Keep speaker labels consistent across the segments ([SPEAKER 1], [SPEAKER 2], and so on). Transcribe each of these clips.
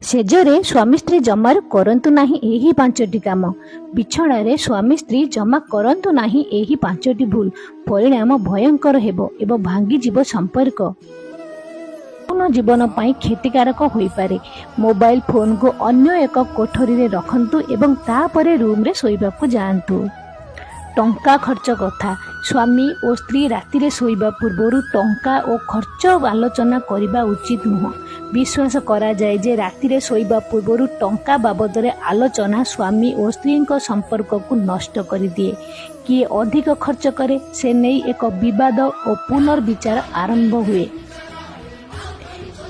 [SPEAKER 1] ଶେଯରେ ସ୍ୱାମୀ ସ୍ତ୍ରୀ ଜମାରୁ କରନ୍ତୁ ନାହିଁ ଏହି ପାଞ୍ଚଟି କାମ। ବିଛଣାରେ ସ୍ୱାମୀ ସ୍ତ୍ରୀ ଜମା କରନ୍ତୁ ନାହିଁ ଏହି ପାଞ୍ଚଟି ଭୁଲ, ପରିଣାମ ଭୟଙ୍କର ହେବ ଏବଂ ଭାଙ୍ଗିଯିବ ସମ୍ପର୍କ। ଯୌନ ଜୀବନ ପାଇଁ କ୍ଷତିକାରକ ହୋଇପାରେ। ମୋବାଇଲ ଫୋନକୁ ଅନ୍ୟ ଏକ କୋଠରୀରେ ରଖନ୍ତୁ ଏବଂ ତାପରେ ରୁମରେ ଶୋଇବାକୁ ଯାଆନ୍ତୁ। ଟଙ୍କା ଖର୍ଚ୍ଚ କଥା। ସ୍ୱାମୀ ଓ ସ୍ତ୍ରୀ ରାତିରେ ଶୋଇବା ପୂର୍ବରୁ ଟଙ୍କା ଓ ଖର୍ଚ୍ଚ ଆଲୋଚନା କରିବା ଉଚିତ ନୁହଁ। ବିଶ୍ୱାସ କରାଯାଏ ଯେ ରାତିରେ ଶୋଇବା ପୂର୍ବରୁ ଟଙ୍କା ବାବଦରେ ଆଲୋଚନା ସ୍ୱାମୀ ଓ ସ୍ତ୍ରୀଙ୍କ ସମ୍ପର୍କକୁ ନଷ୍ଟ କରିଦିଏ। କିଏ ଅଧିକ ଖର୍ଚ୍ଚ କରେ ସେ ନେଇ ଏକ ବିବାଦ ଓ ପୁନର୍ବିଚାର ଆରମ୍ଭ ହୁଏ।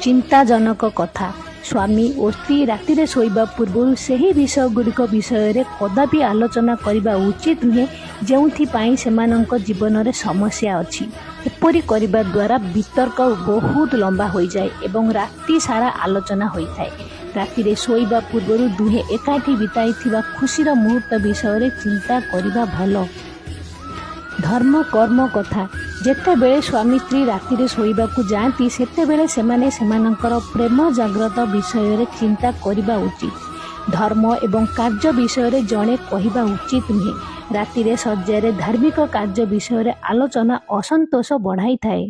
[SPEAKER 1] ଚିନ୍ତାଜନକ କଥା। ସ୍ୱାମୀ ଓ ସ୍ତ୍ରୀ ରାତିରେ ଶୋଇବା ପୂର୍ବରୁ ସେହି ବିଷୟଗୁଡ଼ିକ ବିଷୟରେ କଦାପି ଆଲୋଚନା କରିବା ଉଚିତ ନୁହେଁ, ଯେଉଁଥିପାଇଁ ସେମାନଙ୍କ ଜୀବନରେ ସମସ୍ୟା ଅଛି। ଏପରି କରିବା ଦ୍ୱାରା ବିତର୍କ ବହୁତ ଲମ୍ବା ହୋଇଯାଏ ଏବଂ ରାତି ସାରା ଆଲୋଚନା ହୋଇଥାଏ। ରାତିରେ ଶୋଇବା ପୂର୍ବରୁ ଦୁହେଁ ଏକାଠି ବିତାଇଥିବା ଖୁସିର ମୁହୂର୍ତ୍ତ ବିଷୟରେ ଚିନ୍ତା କରିବା ଭଲ। ଧର୍ମ କର୍ମ କଥା। ଯେତେବେଳେ ସ୍ୱାମୀ ସ୍ତ୍ରୀ ରାତିରେ ଶୋଇବାକୁ ଯାଆନ୍ତି, ସେତେବେଳେ ସେମାନେ ସେମାନଙ୍କର ପ୍ରେମ ଜାଗ୍ରତ ବିଷୟରେ ଚିନ୍ତା କରିବା ଉଚିତ। ଧର୍ମ ଏବଂ କାର୍ଯ୍ୟ ବିଷୟରେ ଜଣେ କହିବା ଉଚିତ ନୁହେଁ। ରାତିରେ ଶଯ୍ୟାରେ ଧାର୍ମିକ କାର୍ଯ୍ୟ ବିଷୟରେ ଆଲୋଚନା ଅସନ୍ତୋଷ ବଢ଼ାଇଥାଏ।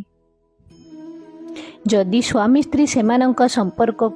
[SPEAKER 1] ଯଦି ସ୍ୱାମୀ ସ୍ତ୍ରୀ ସେମାନଙ୍କ ସମ୍ପର୍କକୁ